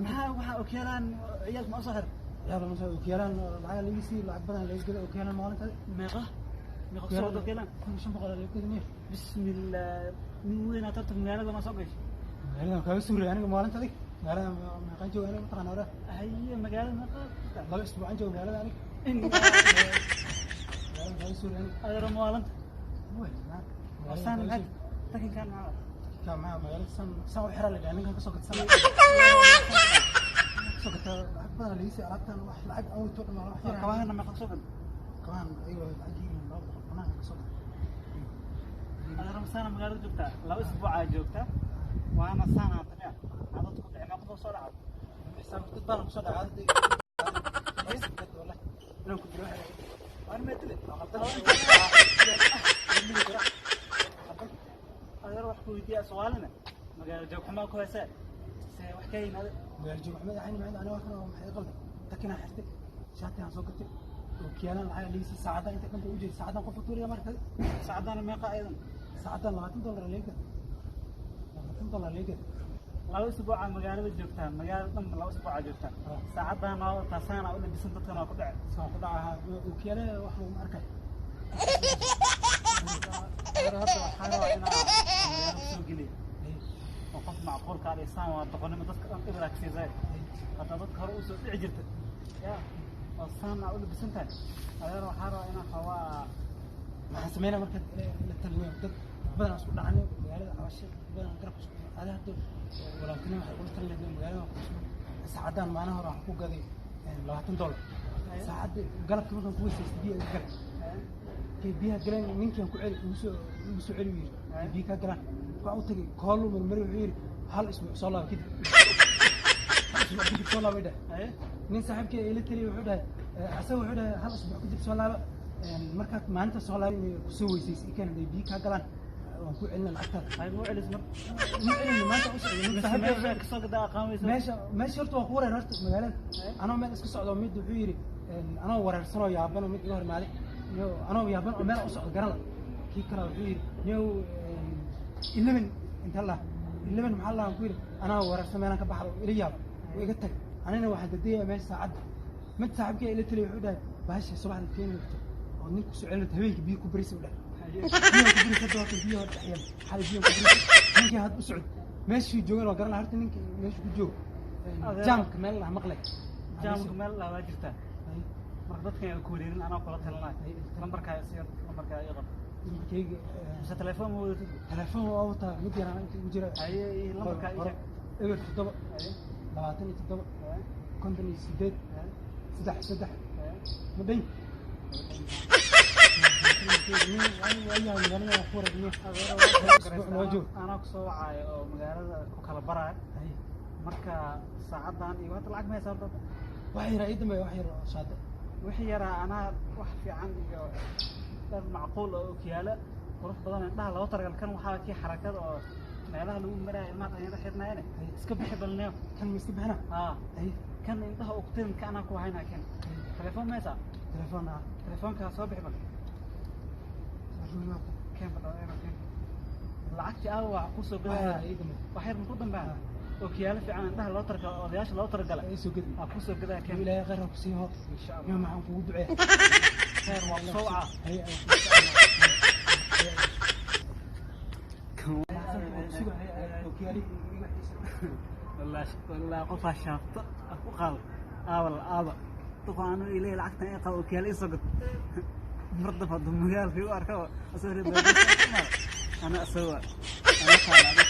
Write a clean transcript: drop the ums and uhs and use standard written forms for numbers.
Maxaa okiyaalaan ciyaalka ma usoo xir? Okiyaalaan lacag laga sii, lacag badan laga gado okiyaalaan maalinta. Meeqa meeqa kusoo wada okiyaalaan? 1500 laga gadaniyo. Bismillah, nin weyn aad tarta magaalada ma soo gashay? Magaalada kaaga suuray aniga maalinta adig. Magaalada meeqaan jooga aniga mataqaana hore? Haye, magaalada meeqa? 2 isbuucan jooga magaalada aniga. Magaalada kaaga suuray aniga. Adeero, maalinta wasaan maxaad takinkaan maxaa? Ka maxaa magaalada san san u xiraa la dhahay ninkan kasoo gadsan kasoo gataa lacag badan laga sii alaabtan, wax lacag aan wato dhan wax yar. Kabahana meeqa kusoo gad? Kabahan ayagoo lacag yihiin 200 banaanka kasoo gad. Adeero, masaana magaalada joogtaa, 2 isbuucaa joogtaa, waana saanaa tamiya cadad ku dhici meeqa soo dhacda? Xisaab dad badan kusoo dhacay wallahi inaan ku dilo. Waan meetile. Adeer, wax ku weydiiya su'aalina, magaalo joog xumaa ku heesee se wax ka yimaade? Magaalo joog xumada ayni macna aniga waxna maxay qaldan? Takinaa xirtay, shaatigaan soo gatay, ookiyaalaan lacag liisi, saacadda inta dhanta u jeeda saacadan qof tuuriya marka. Saacadana meeqa ayadan? Saacadan $20 laga gad, $20 laga gad. 2 isbuucaa magaalada joogtaa, magaalada dhan 2 isbuucaa joogtaa, saacadan waa wadataa, saana u labisan, dadkan waa ku dhacay. Saan ku dhaca ookiyaale wax laguma arkay. Adeer, hadda waxaa rabaa inaa magaalo kusoo geliyo oo qof macquulka ah saan waa doqonnimo, dadka dhan ibraa kasii zayd haddaa dadka hore usoo dhici jirta ya oo saan aa u labisan tahay. Adeer, waxaa rabaa inaan xoogaa Maxaan sameynaa marka la talinayo? Dad badan isku dhacanay magaalada, cabasho badan garabka isku ada. Hadda walaaltinimo waxay ula talin lahayd magaalada ku cusub. Saacadan maalin hore waxaan ku gaday $20. Saacadda galabka markaan ku weysaystay biyo iga galay. Kay biyaha galeen ninkaan ku celi, igu soo celi yiri, biyo kaa galaan. Waxaan u tagay koolu marmari, wuxuu yiri hal isbuuc soo laaba kadib, hal isbuuc kadib soo laaba dhahay. Nin saaxiibkay ila taliyay wuxuu dhahay, asaga wuxuu dhahay hal isbuuc kadib soo laaba, markaad maalinta soo laaba inay kusoo weysaysay ikeen hadday biyo kaa galaan waan ku celina lacagtaada. Hay, ma u celis mar? Ma celin, maanta u socday nin saaxiibkay. Meesha kasoo gadaa aqaan weysa. Meesha horta waa ku wareer horta magaalada. Anoo meel iska socdo mid wuxuu yidhi, anoo wareersanoo yaaban oo mid iga hormaaday niyow, anoo yaaban oo meel u socdo garala, kii kale wuxuu yidhi niyow 11 inta la 11 maxaa la ku yidhi, anaa wareersan meelaan ka baxdo ila yaab wuu iga tagay. Anina waxaan dadaya meesha saacadda. Mid saaxiibkay ila taliyay wuxuu dhahay bahasha subaxda keeni rabto oo nin kusoo celin rabto habeenkii biyo ku barisa u dhahay, biyo ku barisa. Hadda horta biyo hor dhexyaan xalay biyo ku barisa. Ninkii had u socdo meeshii joogan waa garan horta ninkii meeshu ku joogo jaamka meel lah maqlay. Jaamka meel lah waa jirtaa. Marka dadkan ay ku wareerin anaa kula talinayo, lambarkaa si lambarkaa ii qab. Lambarkayga? Mise telefoon ma wadatid? Telefoon waa wataa, mid yaraan inta ugu jira. Haye, lambarkaa ii sheeg. 07 27 58 3 3 ma dhan. Anaa kusoo wacaayo oo magaalada ku kala baraayo. Marka saacadan iyo hadda lacag ma haysaa horta? Wax yar ii dambeeya, wax yar oo shaada. Wixii yaraa anaa wax fiican iyo dhar macquul oo okiyaalo qurux badan indhaha loo talagal. Kan waxaa kii xarakada oo meelaha lagu maraayo ilmaha dhalinyarada xirnaayane iska bixi balneyo. Kan ma iska bixina? Haa, kan indhaha oo kutirin ka anaa ku haynaa. Kan telefoon ma haysaa? Telefoon ah. Telefoonkaa soo bixi bal. Keen bal, keen lacagtii aawa wax kusoo gadaya. Wax yar ku dambeeya, okiyaalo fiican indhaha loo targalo, odayaasha loo targala soo gadi. Aa kusoo gadaya, keen. Ilaahay khayr ha ku siiyo. Insha Allah. Yo, maxaan kugu duceeya? Khayr waa kusoo wacaa. Wallahi qofaa shaafto ku qaado aawal aaba duqa anu ilay lacagtan ay qabo okiyaalo isoo gad. Mar damba hadduu magaalka igu arko asoo reer baadiye ana asaga ana qaada.